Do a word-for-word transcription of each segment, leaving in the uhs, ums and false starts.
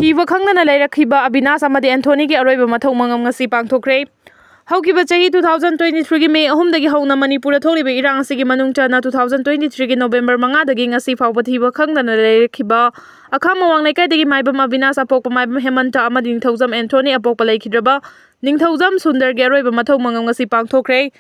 ꯊꯤꯕ ꯈꯪꯗꯅ ꯂꯩꯔꯛꯈꯤꯕ ꯑꯕꯤꯅꯥꯁ ꯑꯃꯗꯤ ꯑꯦꯟꯊꯣꯅꯤꯒꯤ ꯑꯔꯣꯏꯕ ꯃꯊꯧ ꯃꯉꯝ ꯉꯁꯤ ꯄꯥꯡꯊꯣꯛꯈ꯭ꯔꯦ꯫ ꯍꯧꯈꯤꯕ ꯆꯍꯤ two thousand twenty three ꯒꯤ May ꯑꯍꯨꯝꯗꯒꯤ ꯍꯧꯅ ꯃꯅꯤꯄꯨꯔꯗ ꯊꯣꯛꯂꯤꯕ ꯏꯔꯥꯡ ꯑꯁꯤꯒꯤ ꯃꯅꯨꯡ ꯆꯟꯅ two thousand twenty three ꯒꯤ November ꯃꯉꯥꯗꯒꯤ ꯉꯁꯤ ꯐꯥꯎꯕ ꯊꯤꯕ ꯈꯪꯗꯅ ꯂꯩꯔꯛꯈꯤꯕ ꯑꯈꯥ ꯃꯋꯥꯡ ꯂꯩꯀꯥꯏꯗꯒꯤ ꯃꯥꯏꯕꯝ ꯑꯕꯤꯅꯥꯁ, ꯑꯄꯣꯛꯄ ꯃꯥꯏꯕꯝ ꯍꯦꯃꯟꯇ ꯑꯃꯗꯤ ꯅꯤꯡꯊꯧꯖꯝ ꯑꯦꯟꯊꯣꯅꯤ, ꯑꯄꯣꯛꯄ ꯂꯩꯈꯤꯗ꯭ꯔꯕ ꯅꯤꯡꯊꯧꯖꯝ ꯁꯨꯟꯗꯔꯒꯤ ꯑꯔꯣꯏꯕ ꯃꯊꯧ ꯃꯉꯝ ꯉꯁꯤ ꯄꯥꯡꯊꯣꯛꯈ꯭ꯔꯦ꯫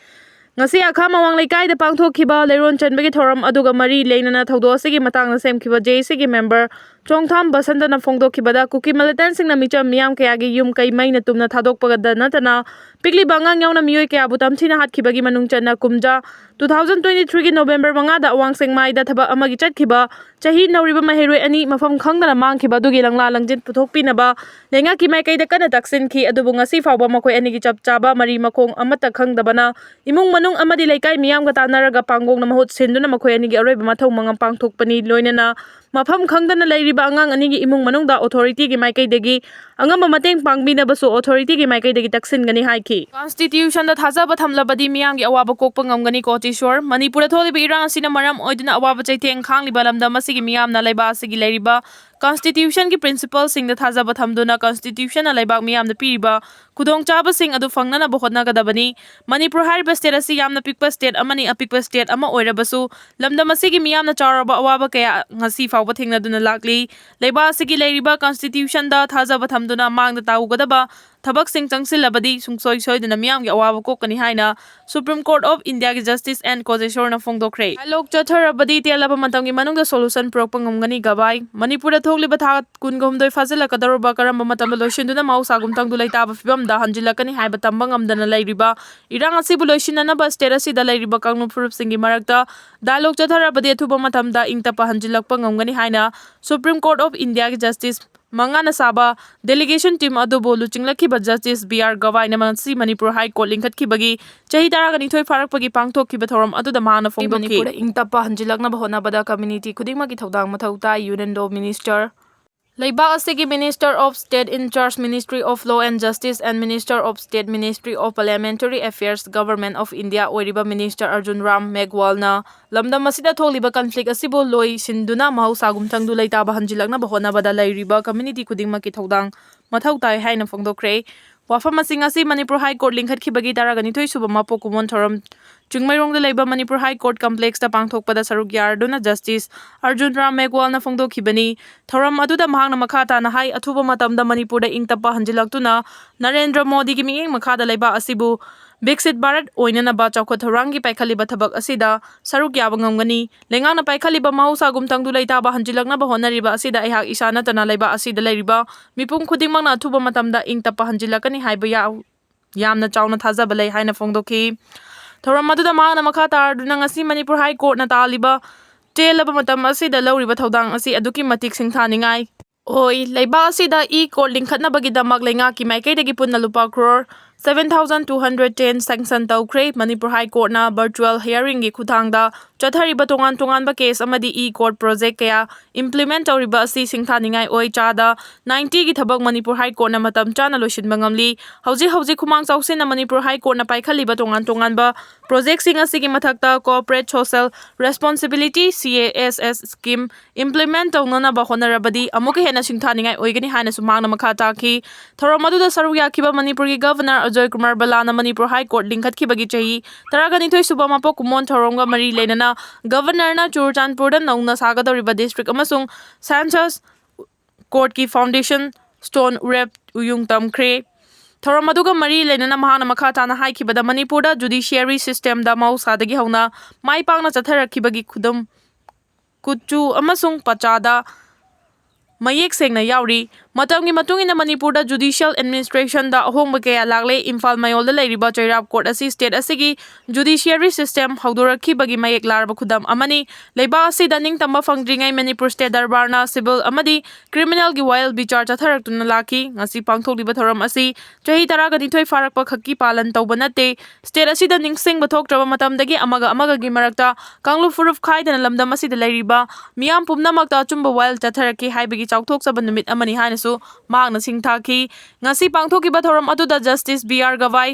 ꯉꯁꯤ ꯑꯈꯥ ꯃꯋꯥꯡ ꯂꯩꯀꯥꯏꯗ ꯄꯥꯡꯊꯣꯛꯈꯤꯕ ꯂꯩꯔꯣꯟ ꯆꯟꯕꯒꯤ ꯊꯧꯔꯝ ꯑꯗꯨꯒ ꯃꯔꯤ ꯂꯩꯅꯅ ꯊꯧꯗꯣꯛ ꯑꯁꯤꯒꯤ ꯃꯇꯥꯡꯗ ꯁꯦꯝꯈꯤꯕ J A C ꯒꯤ member ꯆꯣꯡꯊꯥꯝ ꯕꯁꯟꯇꯅ ꯐꯣꯡꯗꯣꯛꯈꯤꯕꯗ, ꯀꯨꯀꯤ militantꯁꯤꯡꯅ ꯃꯤꯆꯝ ꯃꯤꯌꯥꯝ ꯀꯌꯥꯒꯤ ꯌꯨꯝ ꯀꯩ ꯃꯩꯅ ꯇꯨꯝꯅ ꯊꯥꯗꯣꯛꯄꯗ ꯅꯠꯇꯅ ꯄꯤꯛꯂꯤꯕ ꯑꯉꯥꯡ ꯌꯥꯎꯅ ꯃꯤꯑꯣꯏ ꯀꯌꯥꯕꯨ ꯇꯝꯊꯤꯅ ꯍꯥꯠꯈꯤꯕꯒꯤ ꯃꯅꯨꯡ ꯆꯟꯅ ꯀꯨꯝꯖꯥ two thousand twenty three ꯒꯤ November ꯃꯉꯥꯗ ꯑꯋꯥꯡ ꯁꯦꯛꯃꯥꯏꯗ ꯊꯕꯛ ꯑꯃꯒꯤ ꯆꯠꯈꯤꯕ ꯆꯍꯤ ꯅꯧꯔꯤꯕ ꯃꯍꯩꯔꯣꯏ ꯑꯅꯤ ꯃꯐꯝ ꯈꯪꯗꯅ ꯃꯥꯡꯈꯤꯕ ꯑꯗꯨꯒꯤ ꯂꯪꯂꯥ ꯂꯪꯖꯤꯟ ꯄꯨꯊꯣꯛꯄꯤꯅꯕ ꯂꯩꯉꯥꯛꯀꯤ ꯃꯥꯏꯀꯩꯗ ꯀꯟꯅ ꯇꯛꯁꯤꯟꯈꯤ꯫ ꯑꯗꯨꯕꯨ ꯉꯁꯤ ꯐꯥꯎꯕ ꯃꯈꯣꯏ ꯑꯅꯤꯒꯤ ꯆꯞ ꯆꯥꯕ ꯃꯔꯤ ꯃꯈꯣꯡ ꯑꯃꯠꯇ ꯈꯪꯗꯕꯅ ꯏꯃꯨꯡ ꯃꯅꯨꯡ ꯑꯃꯗꯤ ꯂꯩꯀꯥꯏ ꯃꯤꯌꯥꯝꯒ ꯇꯥꯟꯅꯔꯒ ꯄꯥꯡꯒꯣꯡꯅ ꯃꯍꯨꯠ ꯁꯤꯟꯗꯨꯅ ꯃꯈꯣꯏ ꯑꯅꯤꯒꯤ ꯑꯔꯣꯏꯕ ꯃꯊꯧ ꯃꯉꯝ ꯄꯥꯡꯊꯣꯛꯄꯅꯤ꯫ ꯂꯣꯏꯅꯅ ꯃꯐꯝ ꯈꯪꯗꯅ ꯂꯩꯔꯤꯕ ꯑꯉꯥꯡ ꯑꯅꯤꯒꯤ ꯏꯃꯨꯡ ꯃꯅꯨꯡꯗ authorityꯒꯤ ꯃꯥꯏꯀꯩꯗꯒꯤ ꯑꯉꯝꯕ ꯃꯇꯦꯡ ꯄꯥꯡꯕꯤꯅꯕꯁꯨ authorityꯒꯤ ꯃꯥꯏꯀꯩꯗꯒꯤ ꯇꯛꯁꯤꯟꯒꯅꯤ ꯍꯥꯏꯈꯤ꯫ Constitutionꯗ ꯊꯥꯖꯕ ꯊꯝꯂꯕꯗꯤ ꯃꯤꯌꯥꯝꯒꯤ ꯑꯋꯥꯕ ꯀꯣꯛꯄ ꯉꯝꯒꯅꯤ꯫ ꯀꯣꯇꯦꯁꯣꯔ, ꯃꯅꯤꯄꯨꯔꯗ ꯊꯣꯛꯂꯤꯕ ꯏꯔꯥꯡ ꯑꯁꯤꯅ ꯃꯔꯝ ꯑꯣꯏꯗꯨꯅ ꯑꯋꯥꯕ ꯆꯩꯊꯦꯡ ꯈꯥꯡꯂꯤꯕ ꯂꯝꯗꯝ ꯑꯁꯤꯒꯤ ꯃꯤꯌꯥꯝꯅ ꯂꯩꯕꯥꯛ ꯑꯁꯤꯒꯤ ꯂꯩꯔꯤꯕ Constitutionꯒꯤ principleꯁꯤꯡꯗ ꯊꯥꯖꯕ ꯊꯝꯗꯨꯅ Constitutionꯅ ꯂꯩꯕꯥꯛ ꯃꯤꯌꯥꯝꯗ ꯄꯤꯔꯤꯕ ꯈꯨꯗꯣꯡꯆꯥꯕꯁꯤꯡ ꯑꯗꯨ ꯐꯪꯅꯅꯕ ꯍꯣꯠꯅꯒꯗꯕꯅꯤ꯫ ꯃꯅꯤꯄꯨꯔ ꯍꯥꯏꯔꯤꯕ state ꯑꯁꯤ ꯌꯥꯝꯅ ꯄꯤꯛꯄ state ꯑꯃꯅꯤ꯫ ꯑꯄꯤꯛꯄ state ꯑꯃ ꯑꯣꯏꯔꯕꯁꯨ ꯂꯝꯗꯝ ꯑꯁꯤꯒꯤ ꯃꯤꯌꯥꯝꯅ ꯆꯥꯎꯔꯕ ꯑꯋꯥꯕ ꯀꯌꯥ ꯉꯁꯤ ꯐꯥꯎꯕ ꯊꯦꯡꯅꯗꯨꯅ ꯂꯥꯛꯂꯤ꯫ ꯂꯩꯕꯥꯛ ꯑꯁꯤꯒꯤ ꯂꯩꯔꯤꯕ Constitutionꯗ ꯊꯥꯖꯕ ꯊꯝꯗꯨꯅ ꯃꯥꯡꯗ ꯇꯥꯎꯒꯗꯕ ꯊꯕꯛꯁꯤꯡ ꯆꯪꯁꯤꯜꯂꯕꯗꯤ ꯁꯨꯡꯁꯣꯏ ꯁꯣꯏꯗꯅ ꯃꯤꯌꯥꯝꯒꯤ ꯑꯋꯥꯕ ꯀꯣꯛꯀꯅꯤ ꯍꯥꯏꯅ Supreme Court of Indiaꯒꯤ Justice N ꯀꯣꯇꯦꯁꯣꯔꯅ ꯐꯣꯡꯗꯣꯛꯈ꯭ꯔꯦ꯫ Dialogue ꯆꯠꯊꯔꯕꯗꯤ ꯇꯦꯜꯂꯕ ꯃꯇꯝꯒꯤ ꯃꯅꯨꯡꯗ solution ꯄꯨꯔꯛꯄ ꯉꯝꯒꯅꯤ꯫ ꯒꯕꯥꯏ, ꯃꯅꯤꯄꯨꯔꯗ ꯊꯣꯛꯂꯤꯕ ꯊꯥ ꯀꯨꯟꯒ ꯍꯨꯝꯗꯣꯏ ꯐꯥꯖꯤꯜꯂꯛꯀꯗꯧꯔꯕ ꯀꯔꯝꯕ ꯃꯇꯝꯗ ꯂꯣꯏꯁꯤꯟꯗꯨꯅ ꯃꯍꯧꯁꯥꯒꯨꯝ ꯇꯪꯗꯨ ꯂꯩꯇꯥꯕ ꯐꯤꯕꯝꯗ ꯍꯟꯖꯤꯜꯂꯛꯀꯅꯤ ꯍꯥꯏꯕ ꯇꯝꯕ ꯉꯝꯗꯅ ꯂꯩꯔꯤꯕ ꯏꯔꯥꯡ ꯑꯁꯤꯕꯨ ꯂꯣꯏꯁꯤꯟꯅꯅꯕ state ꯑꯁꯤꯗ ꯂꯩꯔꯤꯕ ꯀꯥꯡꯂꯨꯞ ꯐꯨꯔꯨꯞꯁꯤꯡꯒꯤ ꯃꯔꯛꯇ dialogue ꯆꯠꯊꯔꯕꯗꯤ ꯑꯊꯨꯕ ꯃꯇꯝꯗ ꯏꯪ ꯇꯞꯄ ꯍꯟꯖꯤꯜꯂꯛꯄ ꯉꯝꯒꯅꯤ ꯍꯥꯏꯅ Supreme Court of Indiaꯒꯤ Justice ꯃꯉꯥꯅ ꯁꯥꯕ delegation team ꯑꯗꯨꯕꯨ ꯂꯨꯆꯤꯡꯂꯛꯈꯤꯕ Justice B R ꯒꯕꯥꯏꯅ ꯉꯁꯤ ꯃꯅꯤꯄꯨꯔ High Court ꯂꯤꯡꯈꯠꯈꯤꯕꯒꯤ ꯆꯍꯤ ꯇꯔꯥꯒ ꯅꯤꯊꯣꯏ ꯐꯥꯔꯛꯄꯒꯤ ꯄꯥꯡꯊꯣꯛꯈꯤꯕ ꯊꯧꯔꯝ ꯑꯗꯨꯗ ꯃꯍꯥꯛꯅ ꯐꯣꯡꯗꯣꯛꯈꯤ꯫ ꯃꯅꯤꯄꯨꯔꯗ ꯏꯪ ꯇꯞꯄ ꯍꯟꯖꯤꯜꯂꯛꯅꯕ ꯍꯣꯠꯅꯕꯗ community ꯈꯨꯗꯤꯡꯃꯛꯀꯤ ꯊꯧꯗꯥꯡ ꯃꯊꯧ ꯇꯥꯏ, Union Law Minister꯫ ꯂꯩꯕꯥꯛ ꯑꯁꯤꯒꯤ Minister of State in charge, Ministry of Law and Justice and Minister of State, Ministry of Parliamentary Affairs, Government of India ꯑꯣꯏꯔꯤꯕ Minister ꯑꯔꯖꯨꯟ ꯔꯥꯝ ꯃꯦꯘꯋꯥꯜꯅ ꯂꯝꯗꯝ ꯑꯁꯤꯗ ꯊꯣꯛꯂꯤꯕ conflict ꯑꯁꯤꯕꯨ ꯂꯣꯏꯁꯤꯟꯗꯨꯅ ꯃꯍꯧꯁꯥꯒꯨꯝ ꯊꯪꯗꯨ ꯂꯩꯇꯥꯕ ꯍꯟꯖꯤꯜꯂꯛꯅꯕ ꯍꯣꯠꯅꯕꯗ ꯂꯩꯔꯤꯕ community ꯈꯨꯗꯤꯡꯃꯛꯀꯤ ꯊꯧꯗꯥꯡ ꯃꯊꯧ ꯇꯥꯏ ꯍꯥꯏꯅ ꯐꯣꯡꯗꯣꯛꯈ꯭ꯔꯦ꯫ ꯋꯥꯐꯝ ꯑꯁꯤꯡ ꯑꯁꯤ ꯃꯅꯤꯄꯨꯔ High Court ꯂꯤꯡꯈꯠꯈꯤꯕꯒꯤ ꯇꯔꯥꯒ ꯅꯤꯊꯣꯏ ꯁꯨꯕ ꯃꯄꯣꯛ ꯀꯨꯝꯑꯣꯟ ꯊꯧꯔꯝ ꯆꯤꯡꯃꯩꯔꯣꯡꯗ ꯂꯩꯕ ꯃꯅꯤꯄꯨꯔ High Court Complexꯇ ꯄꯥꯡꯊꯣꯛꯄꯗ ꯁꯔꯨꯛ ꯌꯥꯔꯗꯨꯅ Justice ꯑꯔꯖꯨꯟ ꯔꯥꯝ ꯃꯦꯘꯋꯥꯜꯅ ꯐꯣꯡꯗꯣꯛꯈꯤꯕꯅꯤ꯫ ꯊꯧꯔꯝ ꯑꯗꯨꯗ ꯃꯍꯥꯛꯅ ꯃꯈꯥ ꯇꯥꯅ ꯍꯥꯏ, ꯑꯊꯨꯕ ꯃꯇꯝꯗ ꯃꯅꯤꯄꯨꯔꯗ ꯏꯪ ꯇꯞꯄ ꯍꯟꯖꯤꯜꯂꯛꯇꯨꯅ ꯅꯔꯦꯟꯗ꯭ꯔ ꯃꯣꯗꯤꯒꯤ ꯃꯤꯠꯌꯦꯡ ꯃꯈꯥꯗ ꯂꯩꯕꯥꯛ ꯑꯁꯤꯕꯨ ꯕꯤꯛꯁꯤꯠ ꯚꯥꯔꯠ ꯑꯣꯏꯅꯅꯕ ꯆꯥꯎꯈꯠ ꯊꯧꯔꯥꯡꯒꯤ ꯄꯥꯏꯈꯠꯂꯤꯕ ꯊꯕꯛ ꯑꯁꯤꯗ ꯁꯔꯨꯛ ꯌꯥꯕ ꯉꯝꯒꯅꯤ꯫ ꯂꯩꯉꯥꯛꯅ ꯄꯥꯏꯈꯠꯂꯤꯕ ꯃꯍꯧꯁꯥꯒꯨꯝ ꯊꯪꯗꯨ ꯂꯩꯇꯥꯕ ꯍꯟꯖꯤꯜꯂꯛꯅꯕ ꯍꯣꯠꯅꯔꯤꯕ ꯑꯁꯤꯗ ꯑꯩꯍꯥꯛ ꯏꯁꯥ ꯅꯠꯇꯅ ꯂꯩꯕꯥꯛ ꯑꯁꯤꯗ ꯂꯩꯔꯤꯕ ꯃꯤꯄꯨꯝ ꯈꯨꯗꯤꯡꯃꯛꯅ ꯑꯊꯨꯕ ꯃꯇꯝꯗ ꯏꯪ ꯇꯞꯄ ꯍꯟꯖꯤꯜꯂꯛꯀꯅꯤ ꯍꯥꯏꯕ ꯌꯥꯎ-, ꯌꯥꯝꯅ ꯆꯥꯎꯅ ꯊꯥꯖꯕ ꯂꯩ ꯍꯥꯏꯅ ꯐꯣꯡꯗꯣꯛꯈꯤ꯫ ꯊꯧꯔꯝ ꯑꯗꯨꯗ ꯃꯍꯥꯛꯅ ꯃꯈꯥ ꯇꯥꯔꯗꯨꯅ ꯉꯁꯤ ꯃꯅꯤꯄꯨꯔ High Courtꯅ ꯇꯥꯜꯂꯤꯕ ꯇꯦꯜꯂꯕ ꯃꯇꯝ ꯑꯁꯤꯗ ꯂꯧꯔꯤꯕ ꯊꯧꯗꯥꯡ ꯑꯁꯤ ꯑꯗꯨꯛꯀꯤ ꯃꯇꯤꯛ ꯁꯤꯡꯊꯥꯅꯤꯡꯉꯥꯏ ꯑꯣꯏ꯫ ꯂꯩꯕꯥꯛ ꯑꯁꯤꯗ e-court ꯂꯤꯡꯈꯠꯅꯕꯒꯤꯗꯃꯛ ꯂꯩꯉꯥꯛꯀꯤ ꯃꯥꯏꯀꯩꯗꯒꯤ ꯄꯨꯟꯅ ꯂꯨꯄꯥ crore seven thousand two hundred ten sanction ꯇꯧꯈ꯭ꯔꯦ꯫ ꯃꯅꯤꯄꯨꯔ High Courtꯅ virtual hearingꯒꯤ ꯈꯨꯠꯊꯥꯡꯗ ꯆꯠꯊꯔꯤꯕ ꯇꯣꯉꯥꯟ ꯇꯣꯉꯥꯟꯕ case ꯑꯃꯗꯤ e-court project ꯀꯌꯥ implement ꯇꯧꯔꯤꯕ ꯑꯁꯤ ꯁꯤꯡꯊꯥꯅꯤꯡꯉꯥꯏ ꯑꯣꯏ꯫ ꯆꯥꯗ ninety ꯒꯤ ꯊꯕꯛ ꯃꯅꯤꯄꯨꯔ High Courtꯅ ꯃꯇꯝ ꯆꯥꯅ ꯂꯣꯏꯁꯤꯟꯕ ꯉꯝꯂꯤ꯫ ꯍꯧꯖꯤꯛ ꯍꯧꯖꯤꯛ ꯈꯨꯃꯥꯡ ꯆꯥꯎꯁꯤꯟꯅ ꯃꯅꯤꯄꯨꯔ High Courtꯅ ꯄꯥꯏꯈꯠꯂꯤꯕ ꯇꯣꯉꯥꯟ ꯇꯣꯉꯥꯟꯕ projectꯁꯤꯡ ꯑꯁꯤꯒꯤ ꯃꯊꯛꯇ Corporate Social Responsibility, C A S S scheme implement ꯇꯧꯅꯅꯕ ꯍꯣꯠꯅꯔꯕꯗꯤ ꯑꯃꯨꯛꯀ ꯍꯦꯟꯅ ꯁꯤꯡꯊꯥꯅꯤꯡꯉꯥꯏ ꯑꯣꯏꯒꯅꯤ ꯍꯥꯏꯅꯁꯨ ꯃꯍꯥꯛꯅ ꯃꯈꯥ ꯇꯥꯈꯤ꯫ ꯊꯧꯔꯝ ꯑꯗꯨꯗ ꯁꯔꯨꯛ ꯌꯥꯈꯤꯕ ꯃꯅꯤꯄꯨꯔꯒꯤ Governor Ajoy Kumar ꯕꯂꯥꯅ Manipur High Court ꯂꯤꯡꯈꯠꯈꯤꯕꯒꯤ ꯆꯍꯤ ꯇꯔꯥꯒ ꯅꯤꯊꯣꯏ ꯁꯨꯕ ꯃꯄꯣꯛ ꯀꯨꯝꯑꯣꯟ ꯊꯧꯔꯝꯒ ꯃꯔꯤ ꯂꯩꯅꯅ Governorꯅ ꯆꯨꯔꯆꯥꯟꯄꯨꯔꯗ ꯅꯧꯅ ꯁꯥꯒꯗꯧꯔꯤꯕ district ꯑꯃꯁꯨꯡ Census Courtꯀꯤ foundation stone ꯎꯔꯦꯞ ꯎꯌꯨꯡ ꯇꯝꯈ꯭ꯔꯦ꯫ ꯊꯧꯔꯝ ꯑꯗꯨꯒ ꯃꯔꯤ ꯂꯩꯅꯅ ꯃꯍꯥꯛꯅ ꯃꯈꯥ ꯇꯥꯅ ꯍꯥꯏꯈꯤꯕꯗ, ꯃꯅꯤꯄꯨꯔꯗ judiciary systemꯗ ꯃꯍꯧꯁꯥꯗꯒꯤ ꯍꯧꯅ ꯃꯥꯏ ꯄꯥꯛꯅ ꯆꯠꯊꯔꯛꯈꯤꯕꯒꯤ ꯈꯨꯗꯝ ꯀꯨꯆꯨ ꯑꯃꯁꯨꯡ ꯄꯆꯥꯗ ꯃꯌꯦꯛ ꯁꯦꯡꯅ ꯌꯥꯎꯔꯤ꯫ ꯃꯇꯝꯒꯤ ꯃꯇꯨꯡ ꯏꯟꯅ ꯃꯅꯤꯄꯨꯔꯗ ꯖꯨꯗꯤꯁꯤꯌꯦꯜ ꯑꯦꯗꯃꯤꯅꯤꯁꯇ꯭ꯔꯦꯁꯟꯗ ꯑꯍꯣꯡꯕ ꯀꯌꯥ ꯂꯥꯛꯂꯦ꯫ ꯏꯝꯐꯥꯜ ꯃꯌꯣꯜꯗ ꯂꯩꯔꯤꯕ ꯆꯩꯔꯥꯞ ꯀꯣꯔꯠ ꯑꯁꯤ ꯁ꯭ꯇꯦꯠ ꯑꯁꯤꯒꯤ ꯖꯨꯗꯤꯁꯤꯌꯔꯤ ꯁꯤꯁꯇꯦꯝ ꯍꯧꯗꯣꯔꯛꯈꯤꯕꯒꯤ ꯃꯌꯦꯛ ꯂꯥꯔꯕ ꯈꯨꯗꯝ ꯑꯃꯅꯤ꯫ ꯂꯩꯕꯥꯛ ꯑꯁꯤꯗ ꯅꯤꯡꯇꯝꯕ ꯐꯪꯗ꯭ꯔꯤꯉꯩ ꯃꯅꯤꯄꯨꯔ ꯁ꯭ꯇꯦꯠ ꯗꯔꯕꯥꯔꯅ ꯁꯤꯚꯤꯜ ꯑꯃꯗꯤ ꯀ꯭ꯔꯤꯃꯤꯅꯦꯜꯒꯤ ꯋꯥꯌꯦꯜ ꯕꯤꯆꯥꯔ ꯆꯠꯊꯔꯛꯇꯨꯅ ꯂꯥꯛꯈꯤ꯫ ꯉꯁꯤ ꯄꯥꯡꯊꯣꯛꯂꯤꯕ ꯊꯧꯔꯝ ꯑꯁꯤ ꯆꯍꯤ ꯇꯔꯥꯒ ꯅꯤꯊꯣꯏ ꯐꯥꯔꯛꯄ ꯈꯛꯀꯤ ꯄꯥꯂꯟ ꯇꯧꯕ ꯅꯠꯇꯦ꯫ ꯁ꯭ꯇꯦꯠ ꯑꯁꯤꯗ ꯅꯤꯡꯁꯤꯡꯕ ꯊꯣꯛꯇ꯭ꯔꯕ ꯃꯇꯝꯗꯒꯤ ꯑꯃꯒ ꯑꯃꯒꯒꯤ ꯃꯔꯛꯇ ꯀꯥꯡꯂꯨꯞ ꯐꯨꯔꯨꯞ ꯈꯥꯏꯗꯅ ꯂꯝꯗꯝ ꯑꯁꯤꯗ ꯂꯩꯔꯤꯕ ꯃꯤꯌꯥꯝ ꯄꯨꯝꯅꯃꯛꯇ ꯑꯆꯨꯝꯕ ꯋꯥꯌꯦꯜ ꯆꯠꯊꯔꯛꯈꯤ ꯍꯥꯏꯕꯒꯤ ꯆꯥꯎꯊꯣꯛꯆꯕ ꯅꯨꯃꯤꯠ ꯑꯃꯅꯤ ꯍꯥꯏꯅꯁꯨ ꯃꯍꯥꯛꯅ ꯁꯤꯡꯊꯥꯈꯤ꯫ ꯉꯁꯤ ꯄꯥꯡꯊꯣꯛꯈꯤꯕ ꯊꯧꯔꯝ ꯑꯗꯨꯗ justice B R Gavai,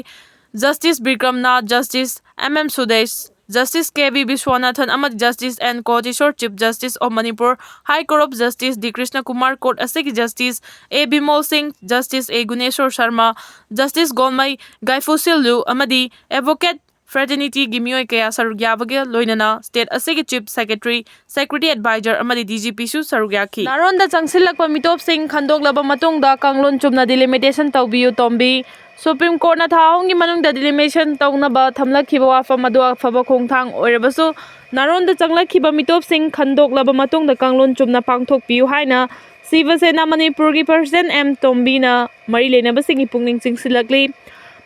justice Vikram Nath, justice M M Sundresh, justice K V Viswanathan ꯑꯃꯗꯤ justice N Kotiswar, chief justice of Manipur high court of justice D Krishna Kumar, court ꯑꯁꯤꯒꯤ justice A Bimol Singh, justice A Guneshwar Sharma, justice Golmei Gaiphulshillu ꯑꯃꯗꯤ ꯑꯦꯗꯚꯣꯀꯦꯠ ꯐ꯭ꯔꯦꯇꯔꯅꯤꯇꯤꯒꯤ ꯃꯤꯑꯣꯏ ꯀꯌꯥ ꯁꯔꯨꯛ ꯌꯥꯕꯒ ꯂꯣꯏꯅꯅ ꯁ꯭ꯇꯦꯠ ꯑꯁꯤꯒꯤ ꯆꯤꯐ ꯁꯦꯀ꯭ꯔꯦꯇꯔꯤ, ꯁꯦꯀ꯭ꯌꯨꯔꯤꯇꯤ ꯑꯦꯗꯚꯥꯏꯖꯔ ꯑꯃꯗꯤ D G ꯄꯤꯁꯨ ꯁꯔꯨꯛ ꯌꯥꯈꯤ꯫ ꯅꯥꯔꯣꯟꯗ ꯆꯪꯁꯤꯜꯂꯛꯄ ꯃꯤꯇꯣꯞꯁꯤꯡ ꯈꯟꯗꯣꯛꯂꯕ ꯃꯇꯨꯡꯗ ꯀꯥꯡꯂꯣꯟ ꯆꯨꯝꯅ ꯗꯤꯂꯤꯃꯤꯇꯦꯁꯟ ꯇꯧꯕꯤꯌꯨ ꯇꯣꯝꯕꯤ꯫ ꯁꯨꯄ꯭ꯔꯤꯝ ꯀꯣꯔꯠꯅ ꯊꯥ ꯑꯍꯨꯝꯒꯤ ꯃꯅꯨꯡꯗ ꯗꯤꯂꯤꯃꯤꯇꯦꯁꯟ ꯇꯧꯅꯕ ꯊꯝꯂꯛꯈꯤꯕ ꯋꯥꯐꯝ ꯑꯗꯨ ꯑꯐꯕ ꯈꯣꯡꯊꯥꯡ ꯑꯣꯏꯔꯕꯁꯨ, ꯅꯥꯔꯣꯟꯗ ꯆꯪꯂꯛꯈꯤꯕ ꯃꯤꯇꯣꯞꯁꯤꯡ ꯈꯟꯗꯣꯛꯂꯕ ꯃꯇꯨꯡꯗ ꯀꯥꯡꯂꯣꯟ ꯆꯨꯝꯅ ꯄꯥꯡꯊꯣꯛꯄꯤꯌꯨ ꯍꯥꯏꯅ ꯁꯤꯕ ꯁꯦꯅꯥ ꯃꯅꯤꯄꯨꯔꯒꯤ ꯄ꯭ꯔꯁꯤꯗꯦꯟ ꯑꯦꯝ ꯇꯣꯝꯕꯤꯅ ꯃꯔꯤ ꯂꯩꯅꯕꯁꯤꯡꯒꯤ ꯄꯨꯛꯅꯤꯡ ꯆꯤꯡꯁꯤꯜꯂꯛꯂꯤ꯫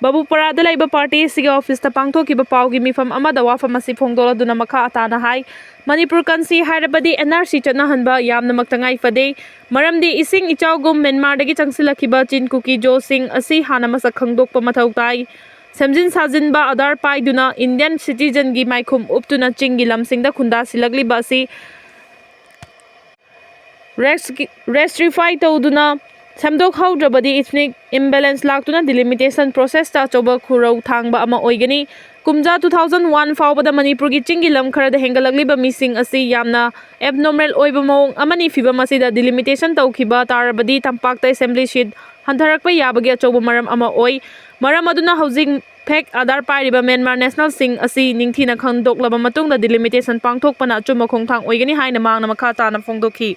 ꯕꯥꯕꯨꯄꯥꯔꯥꯗ ꯂꯩꯕ ꯄꯥꯔꯇꯤ ꯑꯁꯤꯒꯤ ꯑꯣꯐꯤꯁꯇ ꯄꯥꯡꯊꯣꯛꯈꯤꯕ ꯄꯥꯎꯒꯤ ꯃꯤꯐꯝ ꯑꯃꯗ ꯋꯥꯐꯝ ꯑꯁꯤ ꯐꯣꯡꯗꯣꯛꯂꯗꯨꯅ ꯃꯈꯥ ꯇꯥꯅ ꯍꯥꯏ, ꯃꯅꯤꯄꯨꯔ ꯀꯟꯁꯤ ꯍꯥꯏꯔꯕꯗꯤ ꯑꯦꯟ ꯑꯥꯔ ꯁꯤ ꯆꯠꯅꯍꯟꯕ ꯌꯥꯝꯅꯃꯛ ꯇꯉꯥꯏ ꯐꯗꯦ꯫ ꯃꯔꯝꯗꯤ ꯏꯁꯤꯡ ꯏꯆꯥꯎꯒꯨꯝ ꯃ꯭ꯌꯥꯟꯃꯥꯔꯗꯒꯤ ꯆꯪꯁꯤꯜꯂꯛꯈꯤꯕ ꯆꯤꯟ ꯀꯨꯀꯤ ꯖꯣꯁꯤꯡ ꯑꯁꯤ ꯍꯥꯟꯅ ꯃꯁꯛ ꯈꯪꯗꯣꯛꯄ ꯃꯊꯧ ꯇꯥꯏ꯫ ꯁꯦꯝꯖꯤꯟ ꯁꯥꯖꯤꯟꯕ ꯑꯥꯙꯥꯔ ꯄꯥꯏꯗꯨꯅ ꯏꯟꯗꯤꯌꯟ ꯁꯤꯇꯤꯖꯟꯒꯤ ꯃꯥꯏꯈꯨꯝ ꯎꯞꯇꯨꯅ ꯆꯤꯡꯒꯤ ꯂꯝꯁꯤꯡꯗ ꯈꯨꯟꯗꯥꯁꯤꯜꯂꯛꯂꯤꯕ ꯑꯁꯤ ꯔꯦꯁꯇ꯭ꯔꯤꯐꯥꯏ ꯇꯧꯗꯨꯅ ꯁꯦꯝꯗꯣꯛꯍꯧꯗ꯭ꯔꯕꯗꯤ ꯏꯊꯅꯤꯛ ꯏꯝꯕꯦꯂꯦꯟꯁ ꯂꯥꯛꯇꯨꯅ ꯗꯤꯂꯤꯃꯤꯇꯦꯁꯟ ꯄ꯭ꯔꯣꯁꯦꯁꯇ ꯑꯆꯧꯕ ꯈꯨꯔꯧ ꯊꯥꯡꯕ ꯑꯃ ꯑꯣꯏꯒꯅꯤ꯫ ꯀꯨꯝꯖꯥ two thousand one ꯐꯥꯎꯕꯗ ꯃꯅꯤꯄꯨꯔꯒꯤ ꯆꯤꯡꯒꯤ ꯂꯝ ꯈꯔꯗ ꯍꯦꯟꯒꯠꯂꯛꯂꯤꯕ ꯃꯤꯁꯤꯡ ꯑꯁꯤ ꯌꯥꯝꯅ ꯑꯦꯕꯅꯣꯔꯃꯦꯜ ꯑꯣꯏꯕ ꯃꯑꯣꯡ ꯑꯃꯅꯤ꯫ ꯐꯤꯚꯝ ꯑꯁꯤꯗ ꯗꯤꯂꯤꯃꯤꯇꯦꯁꯟ ꯇꯧꯈꯤꯕ ꯇꯥꯔꯕꯗꯤ ꯇꯝꯄꯥꯛꯇ ꯑꯦꯁꯦꯝꯕ꯭ꯂꯤ ꯁꯤꯠ ꯍꯟꯊꯔꯛꯄ ꯌꯥꯕꯒꯤ ꯑꯆꯧꯕ ꯃꯔꯝ ꯑꯃ ꯑꯣꯏ꯫ ꯃꯔꯝ ꯑꯗꯨꯅ ꯍꯧꯖꯤꯛ ꯐꯦꯛ ꯑꯥꯙꯥꯔ ꯄꯥꯏꯔꯤꯕ ꯃ꯭ꯌꯥꯟꯃꯥꯔ ꯅꯦꯁꯅꯦꯜꯁꯤꯡ ꯑꯁꯤ ꯅꯤꯡꯊꯤꯅ ꯈꯪꯗꯣꯛꯂꯕ ꯃꯇꯨꯡꯗ ꯗꯤꯂꯤꯃꯤꯇꯦꯁꯟ ꯄꯥꯡꯊꯣꯛꯄꯅ ꯑꯆꯨꯝꯕ ꯈꯣꯡꯊꯥꯡ ꯑꯣꯏꯒꯅꯤ ꯍꯥꯏꯅ ꯃꯍꯥꯛꯅ ꯃꯈꯥ ꯇꯥꯅ ꯐꯣꯡꯗꯣꯛꯈꯤ꯫